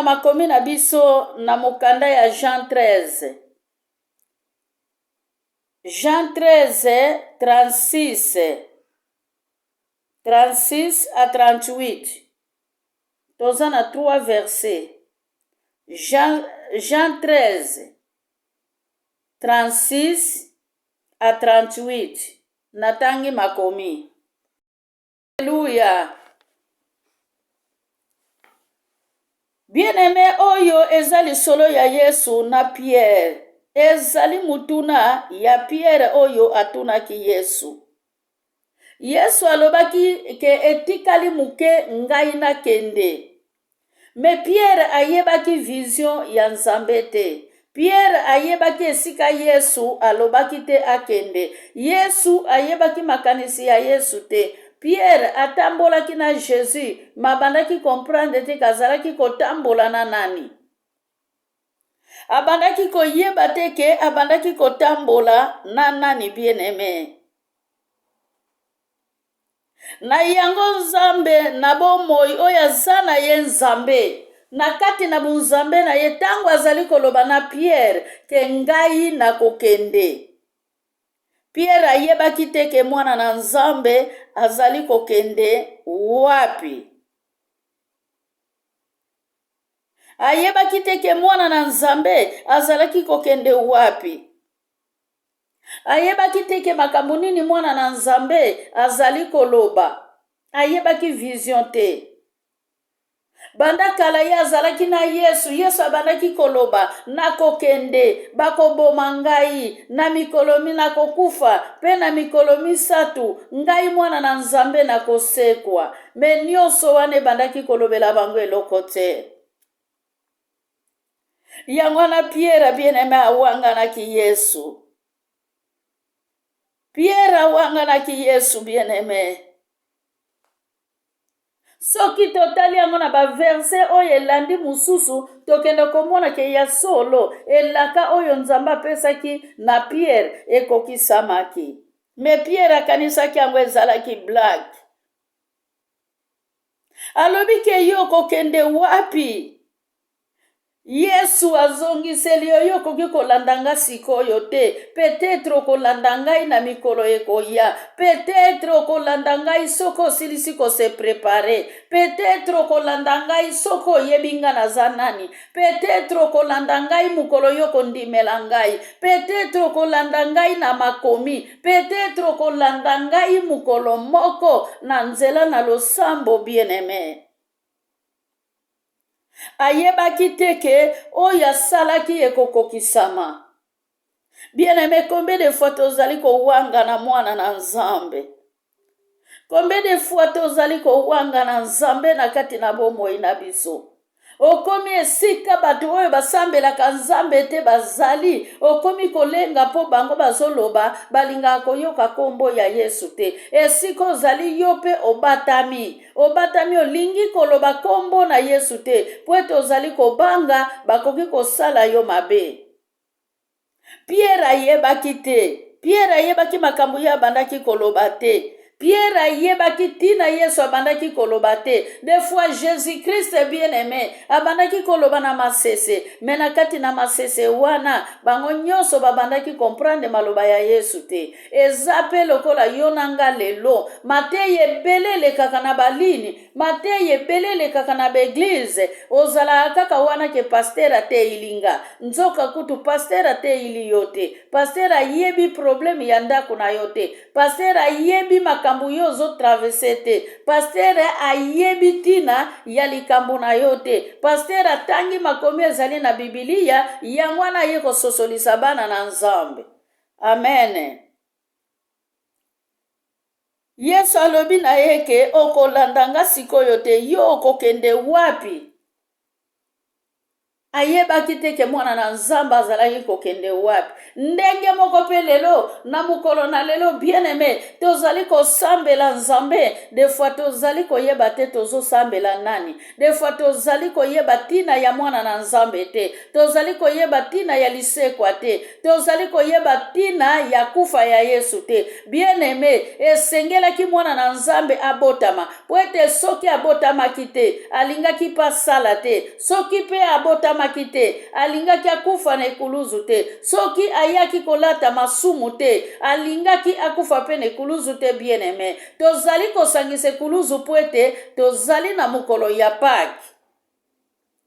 Makomi na biso na mokanda ya Jean 13. Jean 13, 36. 36 à 38. Toza na 3 versets. Jean, Jean 13, 36 à 38. Natangi makomi. Alleluia. Bien-aime, oyo eza lisolo ya Yesu na Pierre. Ezali motuna ya Pierre oyo atunaki Yesu. Yesu alobaki ke etikali moke ngai nakende. Mais Pierre ayebaki vision ya Nzambe te. Pierre ayebaki esika Yesu alobaki te akende. Yesu ayebaki makanisi ya Yesu te. Pierre atambolaki na Jesus, ma abandaki comprendre te kazalaki kotambola na nani. Abandaki koyeba te ke abandaki kotambola na nani bien-aime. Na yango Nzambe na bomoi oyo aza na ye Nzambe na kati na bunzambe na ye ntango azali koloba na Pierre ke ngai nakokende. Pierre ayebaki te ke mwana na Nzambe azali kokende wapi. Ayebaki te ke mwana na Nzambe azalaki kokende wapi. Ayebaki te ke makambo nini mwana na Nzambe azali koloba. Ayebaki vision te. Banda kala ye azalaki na Yesu. Yesu abandaki koloba, nakokende, bakoboma ngai, na mikolo mi nakokufa, mpe na mikolo misatu ngai mwana na Nzambe nakosekwa. Me nyonso wana ebandaki kolobela bango eloko te. Yango wana Pierre bien-aime awanganaki Yesu. Pierre awanganaki Yesu bien-aime. Soki totali yango na baverse oyo elandi mosusu, tokende komona ke ya solo elaka oyo Nzambe apesaki na Pierre ekokisamaki. Me Pierre akanisaki yango ezalaki blague. Alobi ke yo okokende wapi? Yesu azongiseli yo, yo okoki kolanda nga sikoyo te. Peut-être okolanda ngai na mikolo ekoya. Peut-être okolanda ngai soki osilisi ko se preparer. Peut-être okolanda ngai soki oyebi nga naza nani. Peut-être okolanda ngai mokolo yo okondimela ngai. Peut-être okolanda ngai na makomi. Peut-être okolanda ngai mokolo moko na nzela na losambo bien-aime. Ayebaki te ke oyo asalaki ekokokisama. Bien-aime, combien de fois tozali kowangana mwana na Nzambe? Combien de fois tozali kowangana Nzambe na kati na bomoi na biso? Okomi esika bato oyo basambelaka Nzambe te bazali, okomi kolenga mpo bango bazoloba balingaka koyoka nkombo ya Yesu te. Esika ozali yo mpe obatami. Obatami olingi koloba nkombo na Yesu te mpo ete ozali kobanga bakoki kosala yo mabe. Pierre ayebaki te. Pierre ayebaki makambo ye abandaki koloba te. Pierre ayebaki ntina Yesu abandaki koloba te. Des fois Jésus-Christ bien-aimé abandaki koloba na masese, me na kati na masese wana bango nyonso babandaki comprendre maloba ya Yesu te. Eza pe lokola yo na nga lelo, mateya ebele elekaka na ba ligne, mateya ebele elekaka na ba eglise, ozalaka kaka wana ke pasteur ateyili nga, nzoka kutu pasteur ateyili yo te, pasteur ayebi problème ya ndako na yo te, pasteur ayebi makambo yo ozo traverser te, pasteur ayebi tina ya likambo na yo te, pasteur atangi makomi ezali na bibiliya, yango wana aye kososolisa bana na Nzambe. Amen. Yesu alobi na ye ke okolanda nga sikoyo te, yo okokende wapi? Ayebaki te ke mwana na Nzambe azalaki kokende wapi. Ndenge moko mpe lelo, na mokolo na lelo, bien aime, tozali kosambela Nzambe, des fois tozali koyeba te tozosambela nani. Des fois tozali koyeba ntina ya mwana na Nzambe te, tozali koyeba ntina ya lisekwa te, tozali koyeba ntina ya kufa ya Yesu te. Bien aime, esengelaki mwana na Nzambe abotama, mpo ete soki abotamaki te, alingaki mpe asala te. Soki mpe abotamaki te, alingaki akufa na ekuluzu te. Soki ayaki kolata masumu te, alingaki akufa mpe na ekuluzu te. Bien aime, tozali kosangisa ekuluzu mpo ete tozali na mokolo ya Pake.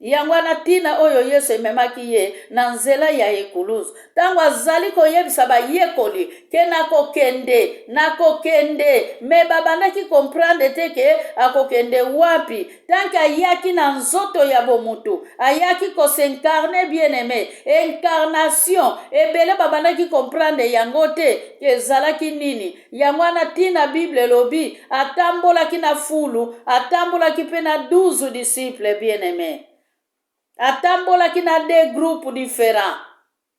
Yango wana ntina oyo Yesu ememaki ye na nzela ya ekuluzu. Ntango azali koyebisa bayekoli ke nakokende, nakokende, me babandaki komprendre te ke akokende wapi. Tanke ayaki na nzoto ya bomutu, ayaki kosincarne, bien aime, incarnation, ebele babandaki komprendre yango te ke ezalaki nini. Yango wana ntina Bible elobi atambolaki na fulu, atambolaki mpe na 12 disciples, bien aime. Atambolaki na deux groupes différents.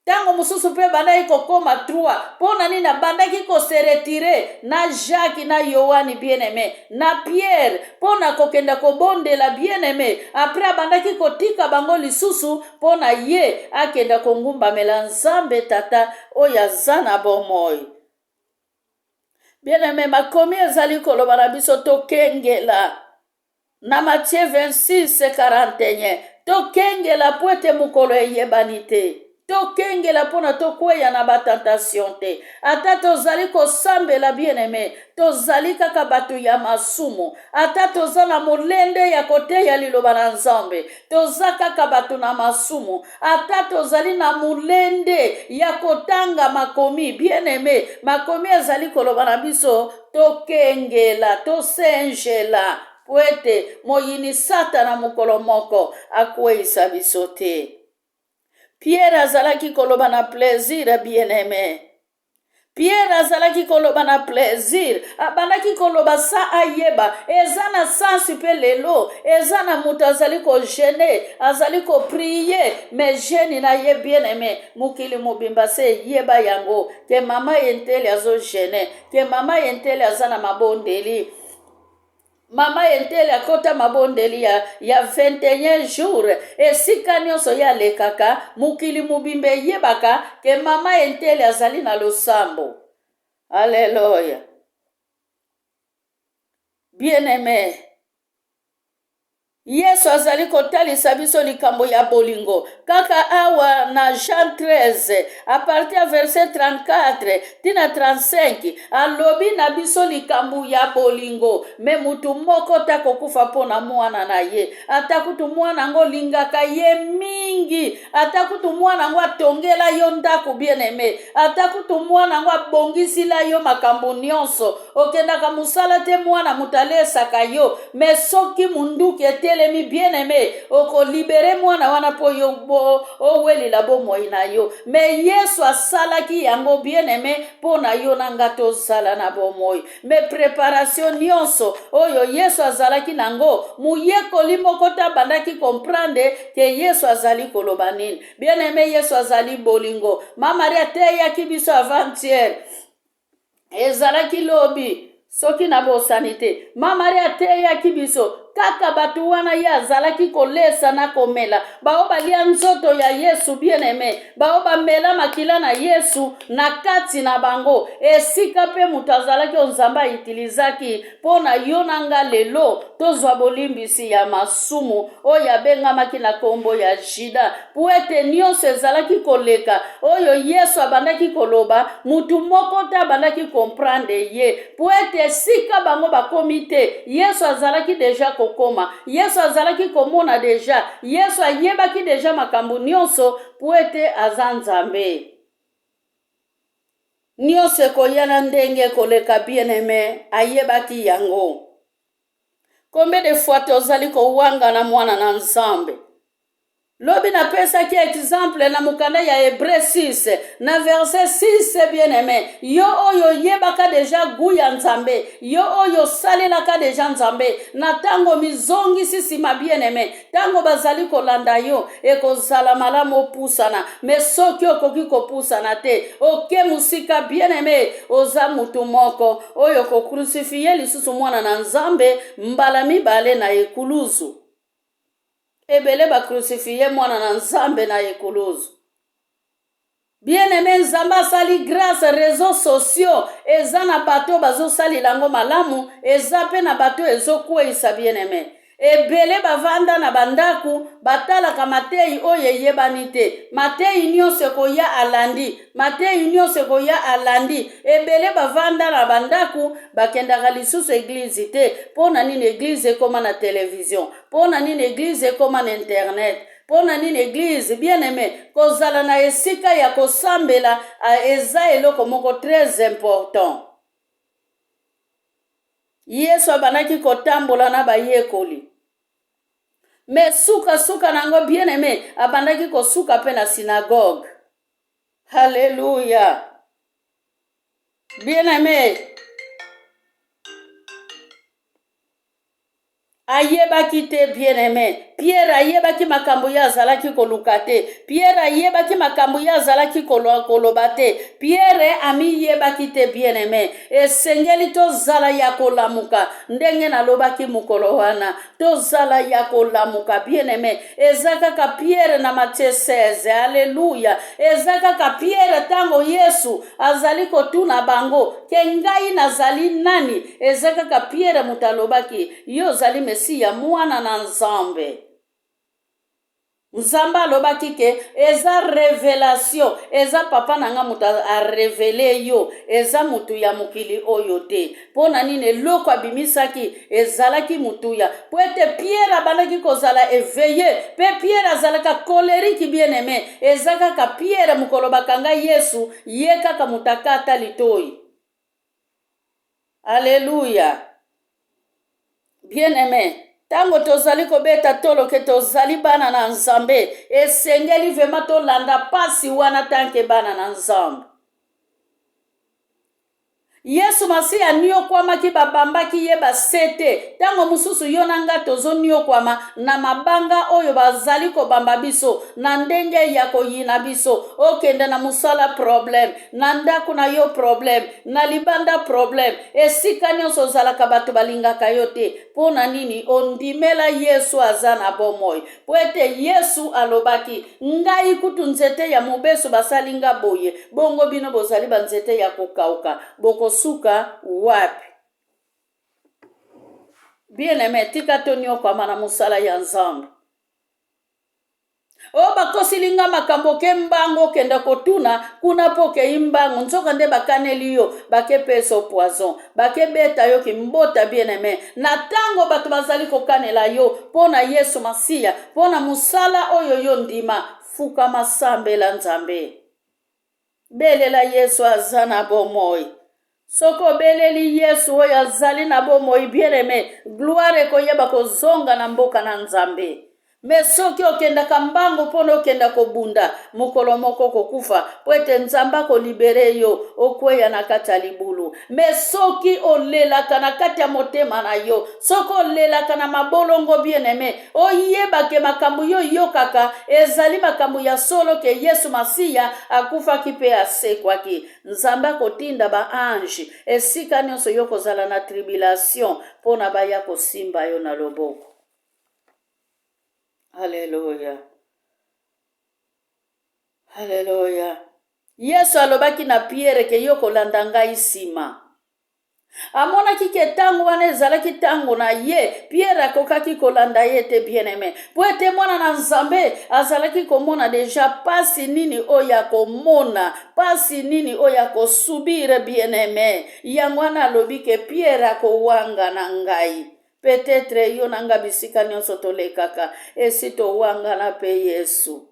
Ntango mosusu mpe ebandaki kokoma 3. Mpo na nini abandaki kose retire na Jacques na Yohani, bien aime, na Pierre, mpo na kokenda kobondela, bien aime. Après abandaki kotika bango lisusu mpo na ye akenda kongumbamela Nzambe Tata oyo aza na bomoi. Bien aime, makomi ezali koloba na biso tokengela na Matthieu 26 41, tokengela mpo ete mokolo eyebani te. Tokengela mpo na tokweya na batentation te. Ata tozali kosambela, bien aime, tozali kaka bato ya masumu. Ata toza na molende ya koteya liloba na Nzambe, toza kaka bato na masumu. Ata tozali na molende ya kotanga makomi, bien aime, makomi ezali koloba na biso tokengela, tosenjela, mpo ete moyini Satana mokolo moko akweisa biso te. Pierre azalaki koloba na plaisir, bien aime. Pierre azalaki koloba na plaisir, abandaki koloba sa ayeba. Eza na sansi mpe lelo eza na moto azali kogene, azali koprie, me gene na ye, bien aime, mokili mobimba se eyeba yango ke mama Entele azogene, ke mama Entele aza na mabondeli. Mama Entele akota mabondeli ya 21 jour. Esika nyonso ye alekaka, mokili mobimba eyebaka ke mama Entele azali na losambo. Aleluya. Bien aime, Yesu azali kotalisa biso likambo ya bolingo kaka awa na Jean 13 a partir ya verset 34 tina 35, alobi na biso likambo ya bolingo. Me mutu moko te akokufa mpo na mwana na ye, ata kutu mwana yango olingaka ye mingi, ata kutu mwana yango atongela yo ndako, bien aime, ata kutu mwana yango abongisila yo makambo nyonso, okendaka mosala te, mwana moto alesaka yo, me soki munduki etelemi, bien aime, okolibere mwana wana mpo yo owelela bomoi na yo. Me Yesu asalaki yango, bien aime, mpo na yo na nga tozala na bomoi. Me preparation nyonso oyo Yesu azalaki nango, moyekoli moko te abandaki komprendre ke Yesu azali koloba nini. Bien aime, Yesu azali bolingo. Ma Maria ateyaki biso avant-hier, ezalaki lobi soki nabosani te, ma Maria ateyaki biso kaka bato wana ye azalaki kolesa na komela, bao balia nzoto ya Yesu, bien aime, bao bamela makila na Yesu na kati na bango, esika mpe moto azalaki oyo Nzambe aitilizaki mpo na yo na nga lelo tozwa bolimbisi ya masumu, oyo abengamaki na nkombo ya Juda, mpo ete nyonso ezalaki koleka oyo Yesu abandaki koloba, mutu moko te abandaki komprendre ye, mpo ete esika bango bakomi te, Yesu azalaki deja kokoma, Yesu azalaki komona deja, Yesu ayebaki deja makambo nyonso, mpo ete aza Nzambe. Nyonso ekoya na ndenge koleka, bien aime, ayebaki yango. Combien de fois tozali kowangana mwana na Nzambe? Lobi napesaki exemple na mokanda ya Hebreu 6 na verset 6, bien aimé, yo oyo oyebaka deja gu ya Nzambe, yo oyo osalelaka deja Nzambe, na ntango mizongisi nsima, bien aimé, ntango bazali kolanda yo, ekozala malamu opusana. Me soki okoki kopusana te, oke mosika, bien aimé, oza mutu moko oyo kokrucifie lisusu mwana na Nzambe mbala mibale na ekuluzu. Ebele ba crucifie mwana na Nzambe na ekuluzu. Bien aime, Nzambe asali grâce, réseaux sociaux eza na bato bazosalela yango malamu, eza mpe na bato ezokweyisa. Bien aime, ebele bavanda na bandako, batalaka mateyi oyo eyebani te. Mateyi nyonso ekoya alandi, mateyi nyonso ekoya alandi. Ebele bavanda na bandako, bakendaka lisusu eglize te. Mpo na nini eglize ekóma na televizio? Mpo na nini eglize ekóma na internet? Mpo na nini eglize? Bien aimé, kozala na esika ya kosambela eza eloko moko très important. Yesu abandaki kotambola na bayekoli, me sukasuka na yango, bien aimé, abandaki kosuka mpe na synagogue. Halleluya! Bien aimé, ayebaki te. Bien aimé, Pierre ayebaki makambo ye azalaki koluka te. Pierre ayebaki makambo ye azalaki koloba te. Pierre amiyebaki te. Bien aimé, esengeli tozala ya kolamuka. Ndenge nalobaki mokolo wana, tozala ya kolamuka. Bien aimé, eza kaka Pierre na Matthieu 16. Alleluya! Eza kaka Pierre, ntango Yesu azali kotuna bango ke ngai nazali nani, eza kaka Pierre moto alobaki: "Yo ozali Mesiya, mwana na Nzambe." Nzambe alobaki ke eza révélation, eza papa na nga moto arévéler yo, eza motu ya mokili oyo te. Mpo na nini? Eloko abimisaki ezalaki motuya, mpo ete Pierre abandaki kozala éveillé, mpe Pierre azalaka colérique. Bien aimé, eza kaka Pierre, mokolo bakanga Yesu, ye kaka moto akata litoi. Alleluya! Bien aimé, ntango tozali kobeta tolo ke tozali bana na Nzambe, esengeli vraiment tolanda pasi wana tant que bana na Nzambe. Yesu Masiya aniokwamaki, babambaki ye basete. Ntango mosusu yo na nga tozoniokwama na mabanga oyo bazali kobamba biso na ndenge ya koyina biso. Okende na mosala, problème; na ndako na yo, problème; na libanda, problème; esika nyonso ozalaka, bato balingaka yo te. Mpo na nini? Ondimela Yesu aza na bomoi. Mpo ete Yesu alobaki: "Ngai kutu nzete ya mobeso, basali nga boye, bongo bino bozali banzete ya kokauka, bokosuka wapi?" Bien aimé, tika toniokwama na mosala ya Nzambe. Oyo bakosili nga makambo ke mbango, okenda kotuna kuna mpo okei mbango, nzoka nde bakaneli yo, bakepesa poison, bakebeta yo kimbota. Bien aimé, na ntango bato bazali kokanela yo mpo na Yesu Masiya, mpo na mosala oyo yo ndima, fukama, sambela Nzambe, belela Yesu aza na bomoi. Soki obeleli Yesu oyo azali na bomoi, bien aimé, gloire ekoyeba kozonga na mboka na Nzambe. Me soki okendaka mbangu mpona okenda kobunda, mokolo moko kokufa, mpo ete Nzambe akolibérer yo, okweya na kati ya libulu. Me soki olelaka na kati ya motema na yo, soki olelaka na mabolongo, bien aimé, oyebake makambo yo oyokaka ezali makambo ya solo ke Yesu Masiya akufaki mpe asekwaki. Nzambe akotinda baange esika nyonso yo kozala na tribulation mpo na baya kosimba yo na loboko. Alleluya, alleluya! Yesu alobaki na Pierre ke yo kolanda ngai nsima. Amonaki ke ntango wana ezalaki ntango na ye, Pierre akokaki kolanda ye te. Bien aimé, mpo ete mwana na Nzambe azalaki komona déjà pasi nini oyo akomona, pasi nini oyo akosubir. Bien aimé, yango wana alobi ke Pierre akowanga na ngai. Peut-être yo na nga, bisika nyonso tolekaka, esi towangana mpe Yesu.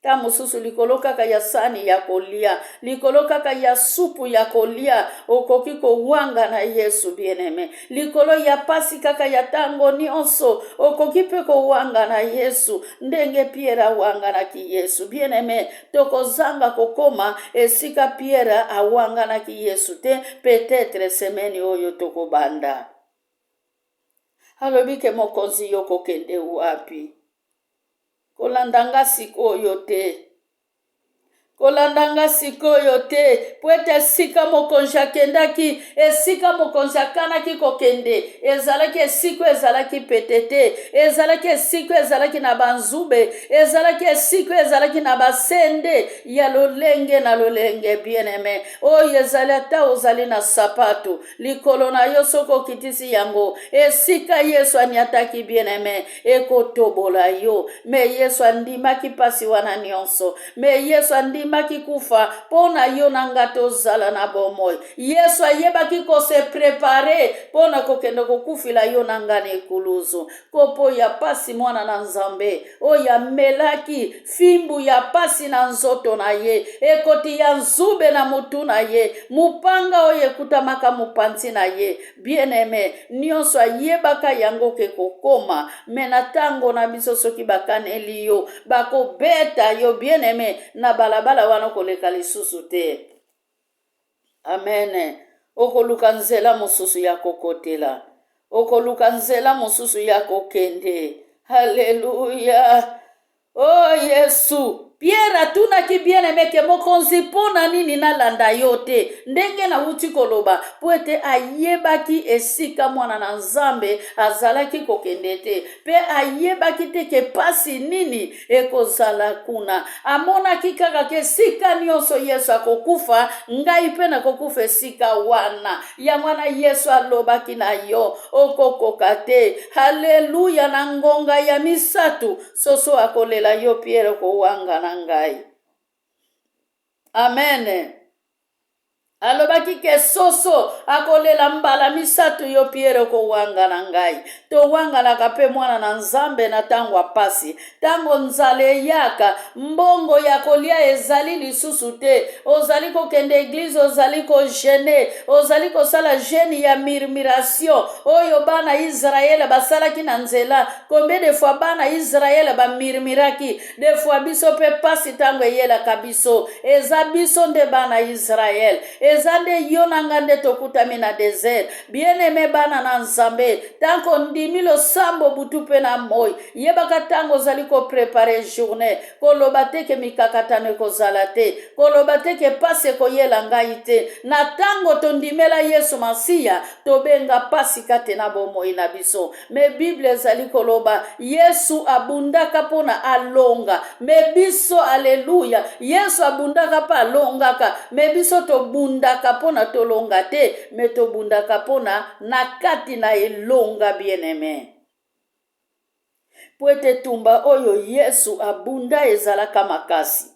Ntango mosusu likolo kaka ya sani ya kolia, likolo kaka ya supu ya kolia, okoki kowangana Yesu, bien-aime. Likolo ya pasi kaka ya ntango nyonso, okoki mpe kowangana Yesu ndenge Pierre awanganaki Yesu. Bien-aime, tokozanga kokoma esika Pierre awanganaki Yesu te, peut-être semaine oyo tokobanda. Alobi ke mokonzi yo kokende wapi? Kolanda nga sikoyo te. Kolanda nga sikoyo te, mpo ete esika mokonzi akendaki, esika mokonzi akanaki kokende, ezalaki esika ezalaki pete te, ezalaki esika ezalaki na banzube, ezalaki esika ezalaki na basende ya lolenge na lolenge. Bien-aime, oyo ezali ata ozali na sapato likolo na yo, soki okitisi yango esika Yesu aniataki, bien-aime, ekotobola yo. Me Yesu andimaki mpasi wana nyonso, me Yesu andimaki kufa mpo na yo na nga tozala na bomoi. Yesu ayebaki kose prepare mpo na kokende kokufila yo na nga na ekuluzu. Kopo ya pasi mwana na Nzambe oyo amelaki, fimbu ya pasi na nzoto na ye, ekoti ya nzube na motu na ye, mopanga oyo ekutamaka mopanzi na ye, bien-aime, nyonso ayebaka yango ke kokoma. Me na ntango na biso, soki bakaneli yo, bakobeta yo, bien-aime, na balabala wana koleka lisusu te. Amen. Okoluka nzela mosusu ya kokotela, okoluka nzela mosusu ya kokende. Haleluya. O oh, Yesu. Pierre atunaki bien-aime ke mokonzi, mpo na nini nalanda yo te? Ndenge nawuti koloba, mpo ete ayebaki esika mwana na Nzambe azalaki kokende te, mpe ayebaki te ke pasi nini ekozala kuna. Amonaki kaka ke esika nyonso Yesu akokufa, ngai mpe nakokufa esika wana. Yango wana Yesu alobaki na yo, okokoka te. Haleluya! Na ngonga ya misato, soso akolela yo, Pierre, kowanga na ngai. Amen. Alobaki ke soso akolela mbala misato, yo Piere okowanga na ngai. Towanganaka mpe mwana na Nzambe na ntango ya pasi, ntango nzala eyaka, mbongo ya kolia ezali lisusu te, ozali kokende eglize, ozali kogene, ozali kosala gene ya murmuration oyo bana Israele basalaki na nzela. Combien de fois bana Israele bamurmuraki? De fois biso mpe pasi ntango eyelaka biso, eza biso nde bana Israele, eza nde yo na nga nde tokutami na desert. Bien-aime, bana na Nzambe, ntango ondimi losambo butu mpe na moi, yebaka ntango ozali koprepare journée, koloba te ke mikakatano ekozala te, koloba te ke pasi ekoyela ngai te. Na ntango tondimela Yesu Masiya, tobenga pasi kati na bomoi na biso. Me Bible ezali koloba Yesu abundaka mpo na alonga, me biso, aleluya, Yesu abundaka mpe alongaka, me biso tobundaka mpo na tolonga te, me tobundaka mpo na na kati na elonga. Bien-aime, mpo ete etumba oyo Yesu abunda ezalaka makasi.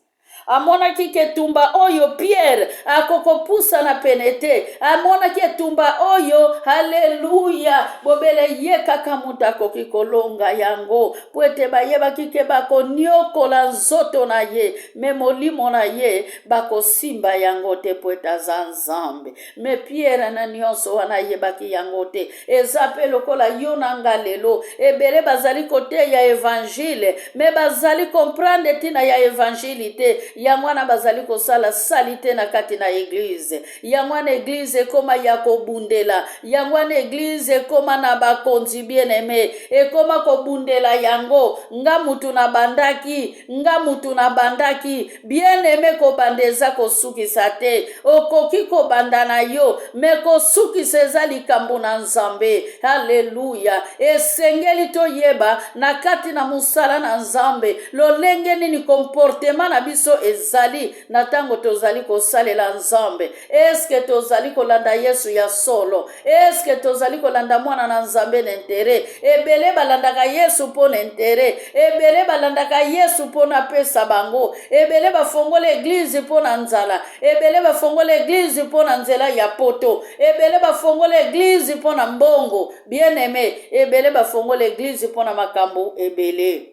Amonaki ke etumba oyo Pierre akokopusana pene te. Amonaki etumba oyo, haleluya, bobele ye kaka moto akoki kolonga yango, mpo ete bayebaki ke bakoniokola nzoto na ye, me molimo na ye bakosimba yango te, mpo ete aza Nzambe. Me Pierre na nyonso wana ayebaki yango te. Eza mpe lokola yo na nga lelo, ebele bazali koteya evangile, me bazali komprendre ntina ya evangile te. Yango wana bazali kosala sali te na kati na eglize. Yango wana eglize ekoma ya kobundela. Yango wana eglize ekoma na bakonzi, bien-aime, ekoma kobundela yango. Nga mutu na bandaki, nga mutu na bandaki. Bien-aime, kobanda eza kosukisa te. Okoki kobanda na yo, me kosukisa eza likambo na Nzambe. Haleluya. Esengeli toyeba na kati na mosala na Nzambe lolenge nini comportement na biso ezali na ntango tozali kosalela Nzambe. Eske tozali kolanda Yesu ya solo? Eske tozali kolanda mwana na Nzambe na intere? Ebele balandaka Yesu mpo na intere, ebele balandaka Yesu mpo na pesa bango, ebele bafongola eglize mpo na nzala, ebele bafongola eglize mpo na nzela ya poto, ebele bafongola eglize mpo na mbongo. Bien aime, ebele bafongola eglize mpo na makambo ebele.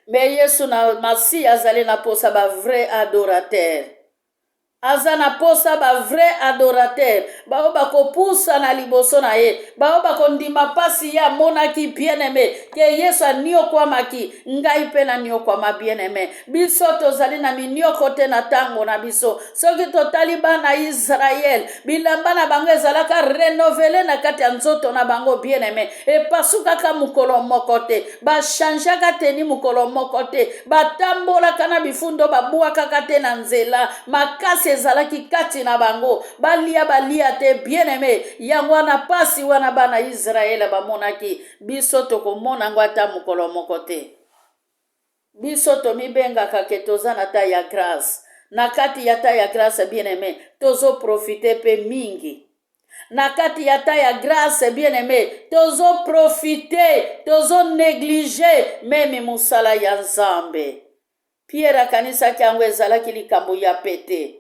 Me Yesu na Masiya azali na posa ba vrai adorateur. Aza na posa ba vrai adorateur, baoyo bakopusana liboso na ye, baoyo bakondima mpasi ye amonaki. Bien aime, ke Yesu aniokwamaki, ngai mpe naniokwama. Bien aime, biso tozali na minioko te na ntango na biso. Soki totali bana Israele, bilamba na bango ezalaka renouvelé na kati ya nzoto na bango. Bien aime, epasukaka mokolo moko te, bachangeaka tenue mokolo moko te, batambolaka na bifundo, babwakaka te na nzela. Makasi ezalaki kati na bango, balia balia te. Bien aime, yango wana pasi wana bana Israele bamonaki, biso tokomona yango ata mokolo moko te. Biso tomibengaka ke toza na temps ya grâce. Na kati ya temps ya grâce, bien aime, tozoprofiter mpe mingi. Na kati ya temps ya grâce, bien aime, tozoprofiter, tozonégliger même mosala ya Nzambe. Pierre akanisaki yango ezalaki likambo ya pete.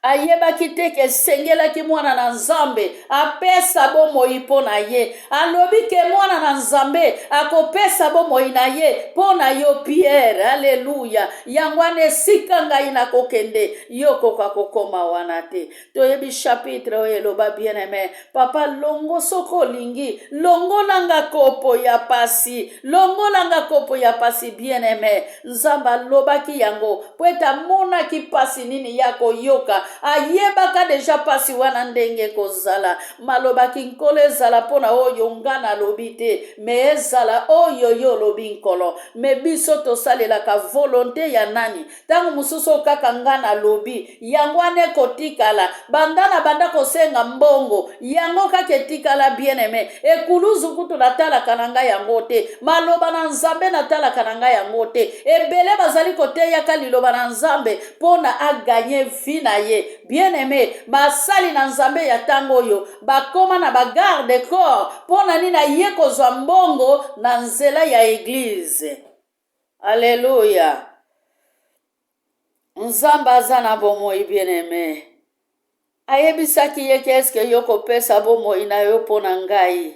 Ayebaki te ke esengelaki mwana na Nzambe apesa bomoi mpo na ye. Alobi ke mwana na Nzambe akopesa bomoi na ye mpo na yo, Pierre. Aleluya! Yango wana, esika ngai nakokende, yo koka kokoma wana te. Toyebi chapitre oyo eloba. Bien aime, papa, longo soki olingi, longolanga kopo ya pasi, longolanga kopo ya pasi. Bien aime, Nzambe alobaki yango po ete amonaki pasi nini ya koyoka. Ayebaka déjà pasi wana ndenge ekozala. Malobaki: "Nkolo, ezala mpona oyo nga nalobi te, me ezala oyo yo olobi, Nkolo." Me biso tosalelaka volonté ya nani? Ntango mosusu oyo kaka nga nalobi, yango wana ekotikala. Banda na banda kosenga mbongo, yango kaka etikala. Bien aime, ekuluzu kutu natalaka na ngai yango te, maloba na Nzambe natalaka na ngai yango te. Ebele bazali koteyaka liloba na Nzambe mpo na agagner vie na ye. Bien aime, basali na Nzambe ya ntango oyo bakóma na bagarde corps. Mpo na nini? Aye kozwa mbongo na nzela ya église. Alleluya! Nzambe aza na bomoi. Bien aime, ayebisaki ye ke: "Eske yo kopesa bomoi na yo mpo na ngai?"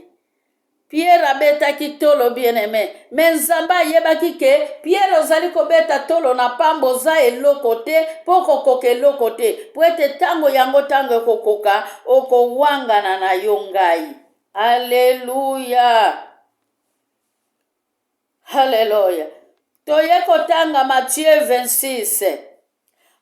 Pierre abetaki tolo. Bien aime, me Nzambe ayebaki ke Pierre ozali kobeta tolo na pamba, oza eloko te, mpo kokoka eloko te, mpo ete ntango yango, ntango ekokoka, okowangana na yo ngai. Alleluya, halleluya! Toye kotanga Matthieu 26,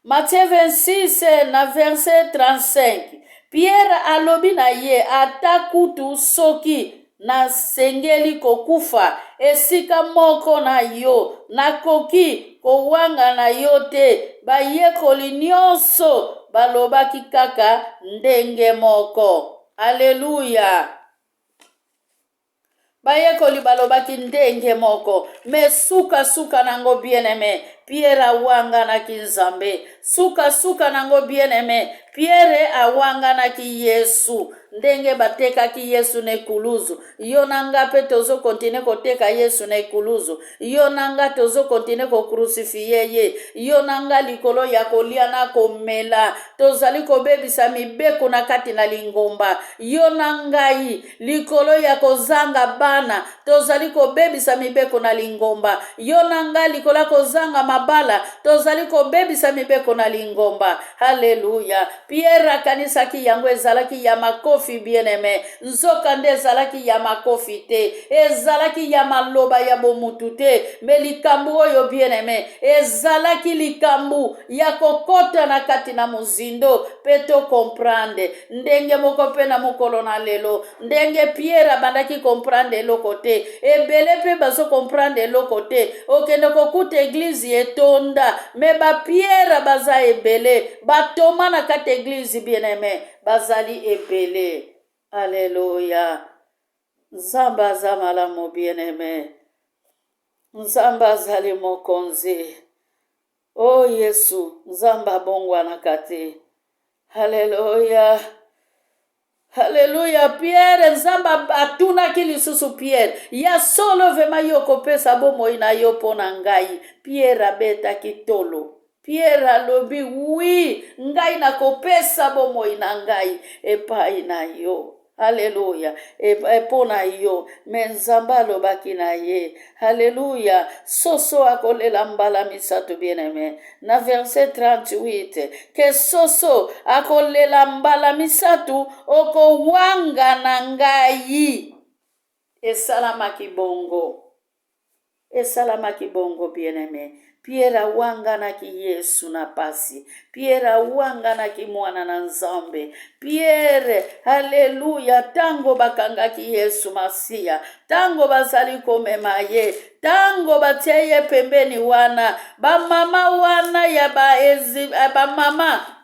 Matthieu 26 na verset 35. Pierre alobi na ye: "Ata kutu soki nasengeli kokufa esika moko na yo, nakoki kowangana yo te." Bayekoli nyonso balobaki kaka ndenge moko. Aleluya! Bayekoli balobaki ndenge moko. Me sukasuka nango, bien aime, Pierre awanganaki Nzambe. Sukasuka nango, bien aime, Pierre awanganaki Yesu. Ndenge batekaki Yesu na ekuluzu, yo na nga mpe tozocontinuer koteka Yesu na ekuluzu. Yo na nga tozocontinuer kocrucifier ye. Yo na nga, likolo ya kolia na komela, tozali kobebisa mibeko na kati na lingomba. Yo na ngai, likolo ya kozanga bana, tozali kobebisa mibeko na lingomba. Yo na ngai, likolo ya kozanga mabala, tozali kobebisa mibeko na lingomba. Halleluya! Pierre akanisaki yango ezalaki ya makofi. Bien aime, nzoka nde ezalaki ya makofi te, ezalaki ya maloba ya bomutu te. Me likambo oyo, bien aime, ezalaki likambo ya kokɔta na kati na mozindo mpe tocomprendre. Ndenge moko mpe na mokolo na lelo, ndenge Pierre abandaki comprendre eloko te, ebele mpe bazocomprendre eloko te. Okende kokuta église etonda, me bapierre baza ebele, batoma na kati église, bien aime, bazali ebele. Aleluya! Nzambe aza malamu. Bien aime, Nzambe azali mokonzi. O Yesu, Nzambe abongwanaka te. Haleluya, haleluya! Pierre, Nzambe atunaki lisusu Pierre: "Ya solo vraiment yo kopesa bomoi na yo mpo na ngai?" Pierre abetaki tolo. Pierre alobi: "Oui, ngai nakopesa bomoi na ngai epai na yo." Aleluya mpo na yo. Me Nzambe alobaki na ye, aleluya, soso akolela mbala misato, bien-aime. Na verset 38, ke soso akolela mbala misato, okowangana ngai. Esalamaki bongo. Esalamaki bongo, bien-aime. Pierre awanganaki Yesu na pasi. Pierre awanganaki mwana na Nzambe. Pierre, haleluya, tango bakangaki Yesu Masiya, tango bazali komema ye, tango batie ye pembeni wana, bamama wana ya ba ezi, bamama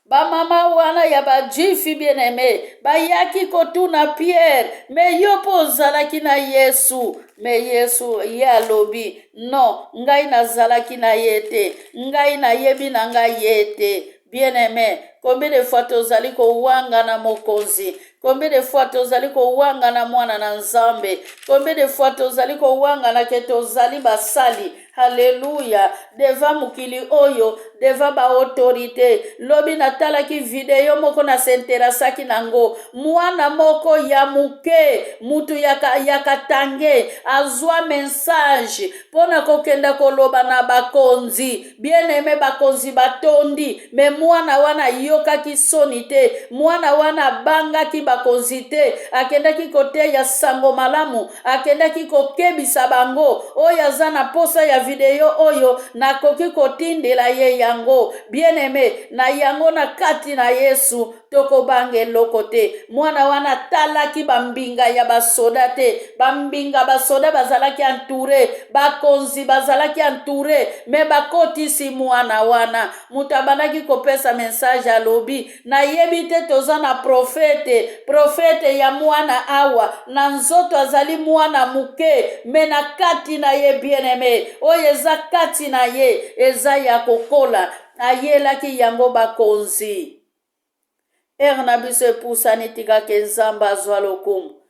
Bamama wana ya bajuifi bien aime bayaki kotuna Pierre, me yo mpo ozalaki na Yesu? Me Yesu ye alobi, non, ngai nazalaki na ye te, ngai nayebi na ngai ye te. Bien aime, combien de fois tozali kowangana Mokonzi? Combien de fois tozali kowangana mwana na Nzambe? Combien de fois tozali kowangana ke tozali basali? Haleluya! Devant mokili oyo, devant ba autorite. Lobi natalaki video moko na s'interessaki nango. Mwana moko ya moke, mutu ya, ya Katange, azwa message mpo na kokenda koloba na bakonzi. Bien aime, bakonzi batondi, me mwana wana ayokaki soni te, mwana wana abangaki bakonzi te, akendaki koteya sango malamu, akendaki kokebisa bango. Oyo aza na posa ya video oyo, nakoki kotindela ye yango. Bien aime, na yango na kati na Yesu tokobanga eloko te. Mwana wana atalaki bambinga ya basoda te, bambinga basoda bazalaki entoure, bakonzi bazalaki entoure, me bakotisi mwana wana. Moto abandaki kopesa message alobi, nayebi te toza na profete, profete ya mwana awa na nzoto azali mwana moke, me na kati na ye bien aime, oyo eza kati na ye eza ya kokola. Ayelaki yango bakonzi. Heure na biso epusani, tikake Nzambe azwa lokumu.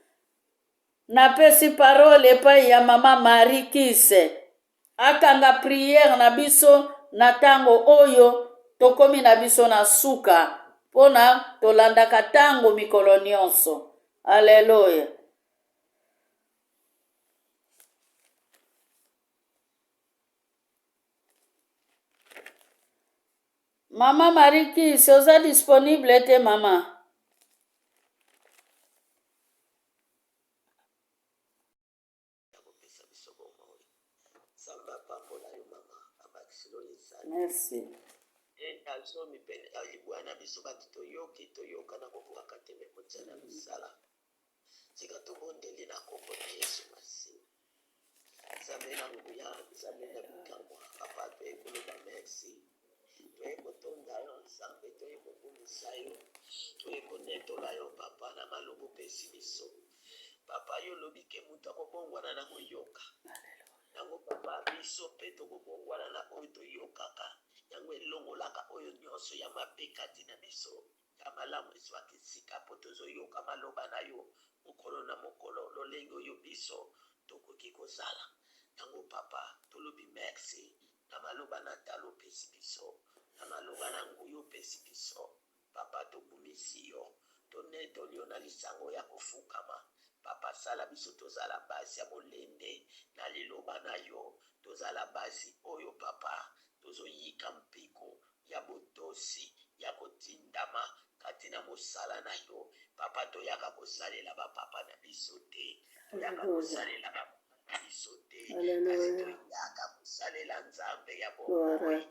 Napesi parole epai ya mama Marie Kise akanga priere na biso na ntango oyo tokomi na biso na suka, mpona tolandaka ntango mikolo nyonso. Aleluya. Mama Marie Kis, oza disponible te mama? Akopesa biso bomoi. Nzambe apambola yo mama, abakisilo lisali. Merci. Azomi mpe libwa na biso bato toyoki, toyoka na kobwaka te, me kotia na misala. Tika tobondeli na kombo na Yesu Masiya. Nzambe na nguya, Nzambe na bikamwa, papa, toye koloba merci, toye kotonda yo Nzambe, toye kokumisa yo, toye konetola yo papa na maloba opesi biso. Papa, yo olobi ke moto akobongwana na koyoka yango. Papa, biso mpe tokobongwana na oyo toyokaka yango, elongolaka oyo nyonso ya mabe kati na biso, ya malamu ezwaka esika, mpo tozoyoka maloba na yo mokolo na mokolo, lolenge oyo biso tokoki kozala yango. Papa, tolobi merci na maloba na talo opesi biso, na maloba na nguya opesi biso. Papa, tokumisi yo, tonetoli yo na lisango ya kofukama. Papa, sala biso tozala basi ya molende na liloba na yo, tozala basi oyo, papa, tozoyika mpiko ya botosi ya kotindama kati na mosala na yo. Papa, toyaka kosalela bapapa na biso te, toyaka kosalela bamama na biso te, kasi toyaka kosalela Nzambe ya bomoi,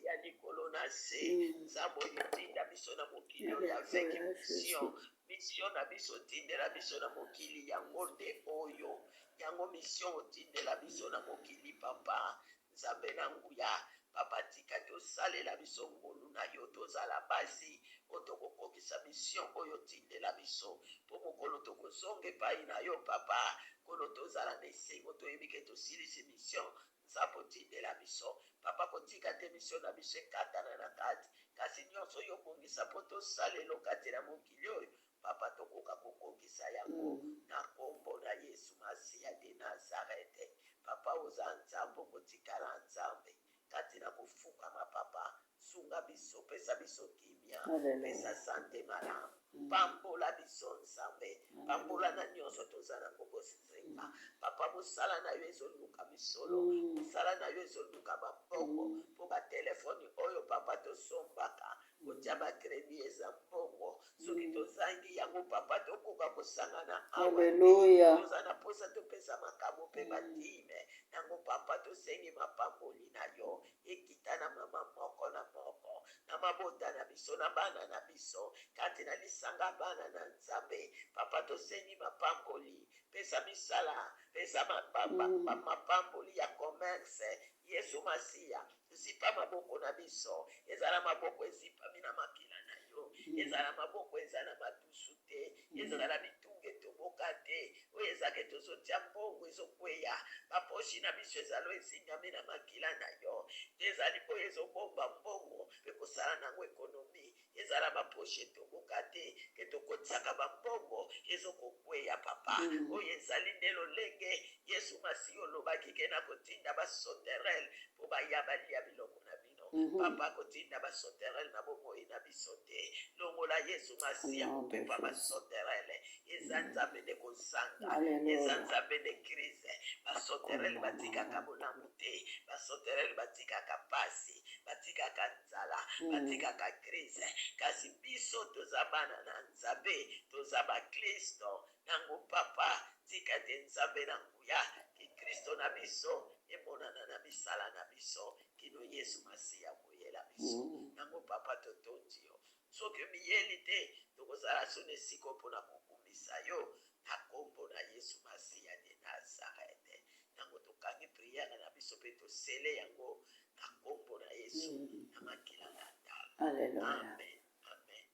ya likolo na se, Nzambe oyo otinda biso na mokili oyo avec mission. Mission na biso otindela biso na mokili yango nde oyo, yango mission otindela biso na mokili. Papa Nzambe na nguya, papa, tika tosalela biso ngolu na yo, tozala basi oyo tokokokisa mission oyo otindela biso, mpo mokolo tokozonga epai na yo, papa Nkolo, tozala na esengo, toyebi ke tosilisi mission Nzambe otindela biso. Papa, kotika te mission na biso ekatana na kati, kasi nyonso oyo obongisa mpo tosalela kati na mokili oyo, papa, tokoka kokokisa yango na nkombo na Yesu Masiya de Nazarete. Papa, oza Nzambe, okotikala Nzambe kati na kofukama. Papa, sunga biso, pesa biso kimia, pesa sante malamu. Pambola biso Nzambe, pambola na nyonso toza nango bosenga. Papa, mosala na yo ezoluka misolo, mosala na yo ezoluka bambongo, mpo batelefoni oyo papa tosombaka kotia bacredit eza mbongo. Soki tozangi yango papa, tokoka kosangana awa te. Alleluya. Toza na mposa topesa makambo mpe badîme nango. Papa, tosengi mapamboli na yo ekita na mama moko na moko, na mabota na biso, na bana na biso, kati na lisanga bana na Nzambe. Papa, tosengi mapamboli, pesa misala, pesa mapamboli ya commerce. Yesu Masiya, zipa maboko na biso, ezala maboko ezipami na makila na yo, ezala maboko eza na madusu te, ezala bitunga etoboka te, oyo ezake tozotia mbongo ezokweya. Baposhi na biso ezalo ezingami na makila na yo. Ezali oyo ezobomba mbongo mpe kosala nango économie, ezala baposhi etoboka te, ke tokotisaka bambongo ezokokweya. Papa, oyo ezali nde lolenge Yesu Masiya olobaki ke na kotinda basauterelles mpo baya balia biloko na bino. Papa, kotinda basauterelles na bomoi na biso te. Longola, Yesu Masiya, mopepa basauterelles. Eza Nzambe nde kozanga, eza Nzambe nde crise. Basauterelles batikaka bolamu te, basauterelles batikaka pasi, batikaka nzala, batikaka crise. Kasi biso toza bana na Nzambe, toza bakristo nango. Papa, tika te Nzambe na nguya kikristo na biso emonana na misala na biso kino Yesu Masiya koyela biso. Nango papa, totondi yo. Soki miyeli te, tokozala so na esika mpona kokumisa yo na nkombo na Yesu Masiya de Nazarete. Nango tokangi prière na biso mpe tosele yango na nkombo na Yesu, na makila na ndalo. Alleluya. Amen,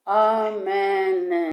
amen. Amen.